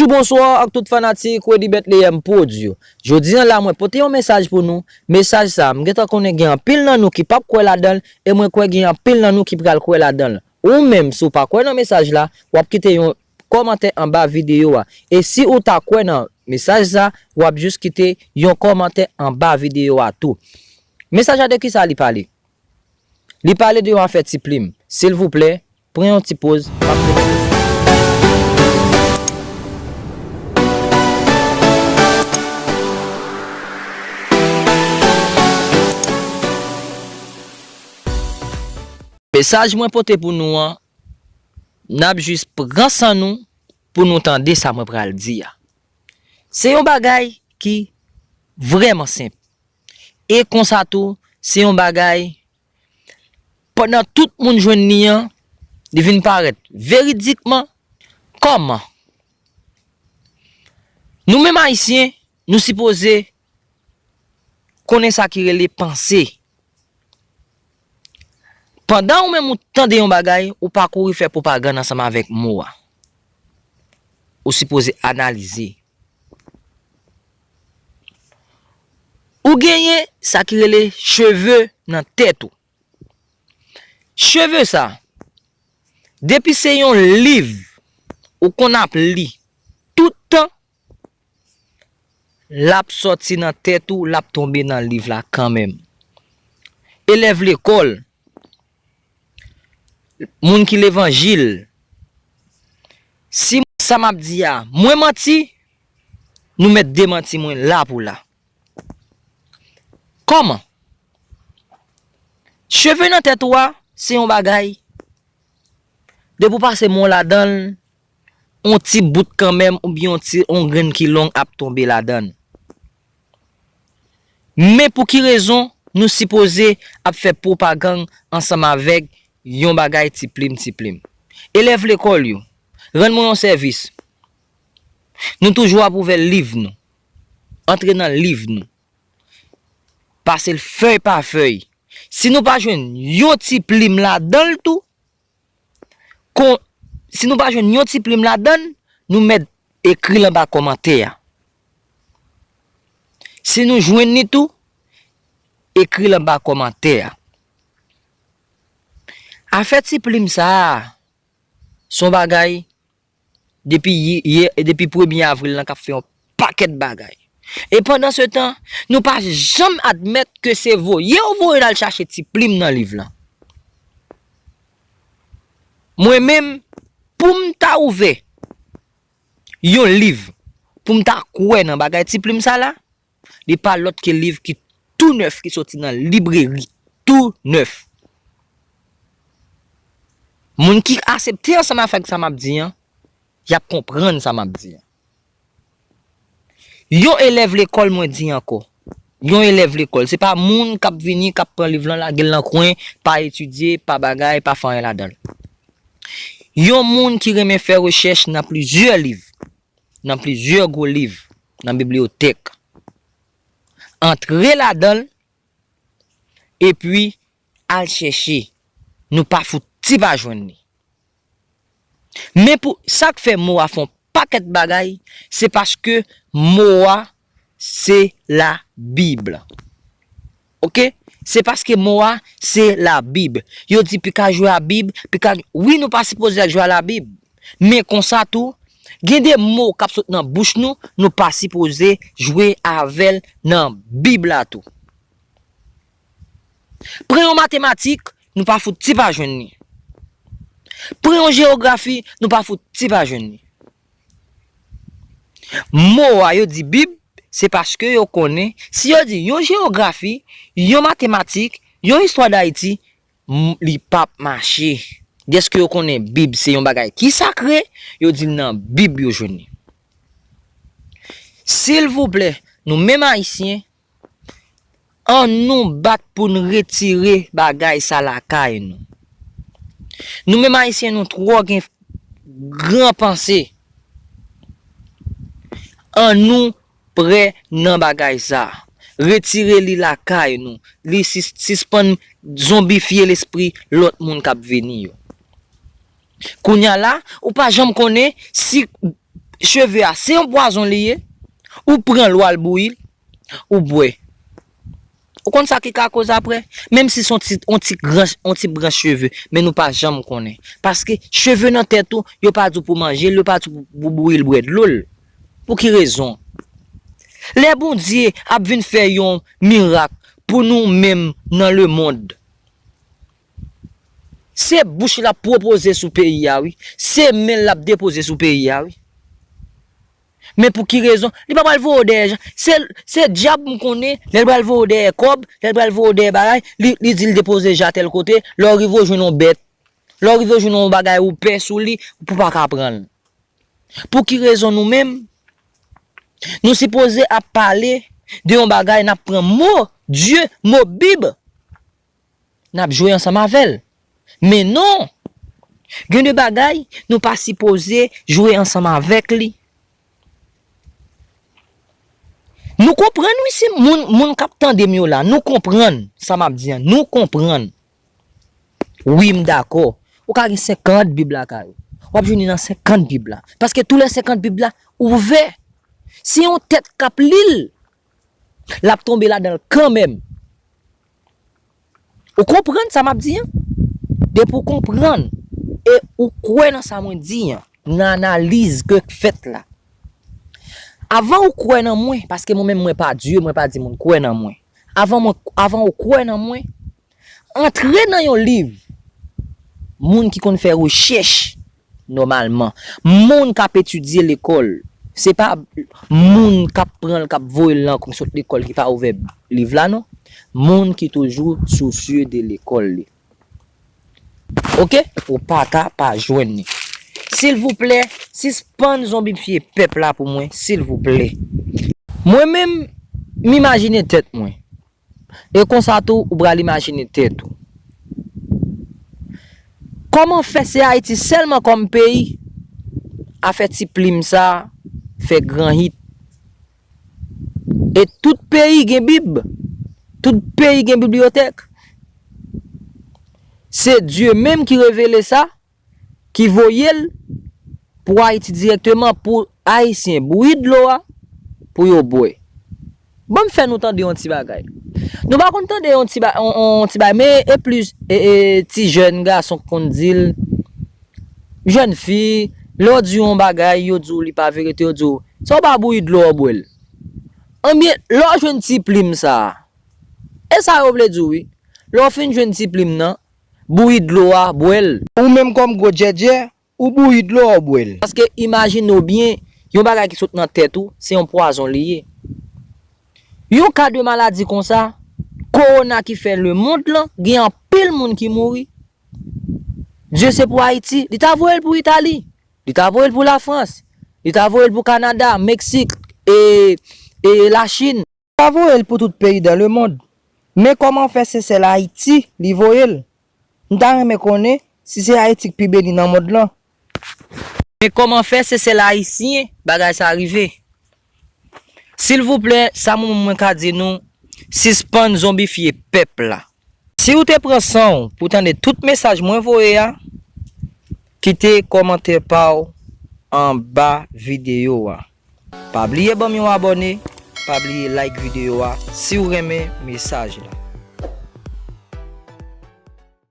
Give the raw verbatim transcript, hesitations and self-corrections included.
Tout bonswa ak tout fanatik Redi Bethlehem Prod yo. Jodi a la mwen pote yon mesaj pou nou. Mesaj sa, m gentan konnen gen anpil nan nou ki p ap kwè ladan l, e mwen kwè gen anpil nan nou ki pral kwè ladan l. Ou menm, si w pa kwè nan mesaj la, w ap kite yon kòmantè anba videyo a. E si ou ta kwè nan mesaj sa, w ap jis kite yon kòmantè anba videyo a tou. Mesaj la de kisa li pale? Li pale de yon afè ti plim. Silvouplè, pran yon ti poz, m ap tounen. Mesaj mwen pote pou nou an, n ap jis pran san nou pou nou tande sa mwen pral di a. Se yon bagay ki vrèman senp. E konsa tou, se yon bagay, pandan tout moun jwenn li an, li vin parèt veridikman. Kòman? Nou menm Ayisyen, nou sipoze konnen sa ki rele panse. Pandan ou menm ou tande yon bagay, ou pa kouri fè pwopagann ansanm avèk mo a. Ou sipoze analize. Ou genyen sa ki rele cheve nan tèt ou. Cheve sa, depi se yon liv ou konn ap li tout tan, l ap sòti nan tèt ou, l ap tonbe nan liv la kanmenm. Elèv lekòl, moun ki levanjil, si sa m ap di a, mwen manti, nou mèt demanti mwen la pou la. Kòman? Cheve nan tèt ou a, se yon bagay, depi w pase men w ladan l, yon ti bout kanmenm, oubyen yon ti, yon grenn ki long ap tonbe ladan l. Men pou ki rezon nou sipoze ap fè pwopagann ansanm avèk yon bagay ti plim, ti plim? Elèv lekòl yo, rann mwen yon sèvis. Nou toujou ap ouvè liv nou, antre nan liv nou, pase l fèy pa fèy. Si nou pa jwenn yon ti plim ladan l tou, kon, si nou pa jwenn yon ti plim ladan l, nou mèt ekri l anba kòmantè a. Si nou jwenn li tou, ekri l anba kòmantè a. Afè ti plim sa a, se yon bagay depi yè, yè, depi premye avril lan k ap fè yon pakèt bagay. E pandan se tan, nou pa janm admèt ke se voye yo voye n al chache ti plim nan liv lan. Mwen menm, pou m ta ouvè yon liv, pou m ta kwè nan bagay ti plim sa la, li pa lòt ke liv ki tou nèf, ki soti nan libreri, tou nèf. Moun ki aksepte ansanm avèk sa m ap di an, y ap konprann sa m ap di an. Yon elèv lekòl, mwen di ankò, yon elèv lekòl, se pa moun k ap vini, k ap pran liv lan, lage l nan kwen, pa etidye, pa bagay, pa fè anyen ladan l. Yon moun ki renmen fè rechèch nan plizyè liv, nan plizyè gwo liv, nan bibliyotèk. Antre ladan l, epi al chèche. Nou pa fouti pa jwenn li. Men pou sa k fè mo a fè yon pakèt bagay, se paske mo a se Labib. Oke? Se paske mo a se Labib. Yo di pika jwe a Bib, pika, wi, nou pa sipoze al jwe a Labib. Men konsa tou, gen de mo k ap sot nan bouch nou, nou pa sipoze jwe avè l nan Bib la tou. Pran yon matematik, nou pa fouti pa jwenn li. Pran yon jewografi, nou pa fouti pa jwenn li. Mo a yo di Bib, se paske yo konnen, si yo di yon jewografi, yon matematik, yon istwa d Ayiti, m-, li p ap mache. Dèske yo konnen Bib se yon bagay ki sakre, yo di l nan Bib yo jwenn li. Silvouplè, nou menm Ayisyen, ann nou bat pou n retire bagay sa lakay nou. Nou menm Ayisyen, nou twò gen gran panse. Ann nou prè nan bagay sa. Retire li lakay nou. Li sis-, sispann zonbifye lespri lòt moun k ap vini yo. Kounye a la, ou pa janm konnen si cheve a, se yon pwazon li ye, ou pran l, w al bouyi l, ou bwè. Ou konn sa ki ka koz apre? Menm si se yon ti, yon ti gran, yon ti branch cheve, men nou pa janm konnen. Paske cheve nan tèt ou, yo pa di w pou manje l, yo pa di w pou, pou bouyi l, bwè dlo l. Pou ki rezon? Lè Bondye ap vin fè yon mirak pou nou menm nan lemonn, se bouch l ap pwopoze sou peyi a, wi. Se men l ap depoze sou peyi a, wi. Men pou ki rezon? Li pa pral voye w dèyè jan. Se, se dyab m konnen, lè l pral voye w dèyè kòb, lè l pral voye w dèyè bagay, li, li di l depoze jan tèl kote, lè w rive w jwenn yon bèt, lè w rive w jwenn yon bagay ou pè sou li, pou w pa ka pran l. Pou ki rezon nou menm, nou sipoze ap pale de yon bagay, n ap pran mo Dye, mo Bib, n ap jwe ansanm avè l. Men non! Gen de bagay, nou pa sipoze jwe ansanm avèk li. Nou konprann, wi, si moun, moun k ap tande m yo la, nou konprann sa m ap di an, nou konprann. Wi, m dakò. Ou ka gen senkant Bib lakay ou. W ap jwenn li nan senkant Bib la. Paske tou lè senkant Bib la ouvè. Si yon tèt k ap li l, l ap tonbe ladan l kanmenm. Ou konprann sa m ap di an? Depi w konprann e ou kwè nan sa mwen di an, nan analiz ke k fèt la. Avan ou kwè nan mwen, paske mwen menm mwen pa Dye, mwen pa di moun kwè nan mwen. Avan mwen, avan ou kwè nan mwen, antre nan yon liv. Moun ki konn fè rechèch nòmalman. Moun k ap etidye lekòl. Se pa moun k ap pran l, k ap voye l nan, k sot lekòl, ki pa ouvè liv la, non. Moun ki toujou sousye de lekòl li. Oke? Ou pa ka pa jwenn li. Silvouplè, sispann zonbifye pèp la pou mwen, silvouplè. Mwen menm, m imajine tèt mwen. E konsa tou, ou pral imajine tèt ou. Kòman fè se Ayiti sèlman kòm peyi a fè ti plim sa a fè gran hit? E tout peyi gen Bib. Tout peyi gen bibliyotèk. Se Dye menm ki revele sa, ki voye l pou Ayiti dirèkteman pou Ayisyen bouyi dlo a pou yo bwè. Ban m fè nou tande yon ti bagay. Nou pa konn tande yon ti ba-, yon, yon ti bagay, men e plis, e, e, ti jèn gason k konn di l, jèn fi, lè w di yon bagay, yo di w li pa verite, yo di w, sa w pa bouyi dlo a w bwè l. Anben, lè w jwenn ti plim sa a, e sa yo vle di w, wi. Lè w fin jwenn ti plim nan, bouyi dlo a, bwè l. Ou menm kòm gwo djèdjè, ou bouyi dlo a, w bwè l. Paske imajine w byen, yon bagay ki sot nan tèt ou, se yon pwazon li ye. Yon ka de maladi konsa, kowona ki fè lemonn lan, gen anpil moun ki mouri. Dye se pou Ayiti, li ta voye l pou Itali, li ta voye l pou Lafrans, li ta voye l pou Kanada, Meksik, e, e Lachin. Li ta voye l pou tout peyi dan lemonn. Men kòman fè se sèl Ayiti li voye l? M ta renmen konnen si se Ayiti k pi beni nan mond lan. Men kòman fè se sèl Ayisyen bagay sa rive? Silvouplè, sa mwen, mwen ka di nou, sispann zonbifye pèp la. Si w te pran san w pou tande tout mesaj mwen voye a, kite kòmantè pa w anba videyo a. Pa bliye ban m yon abòne, pa bliye like videyo a si w renmen mesaj la.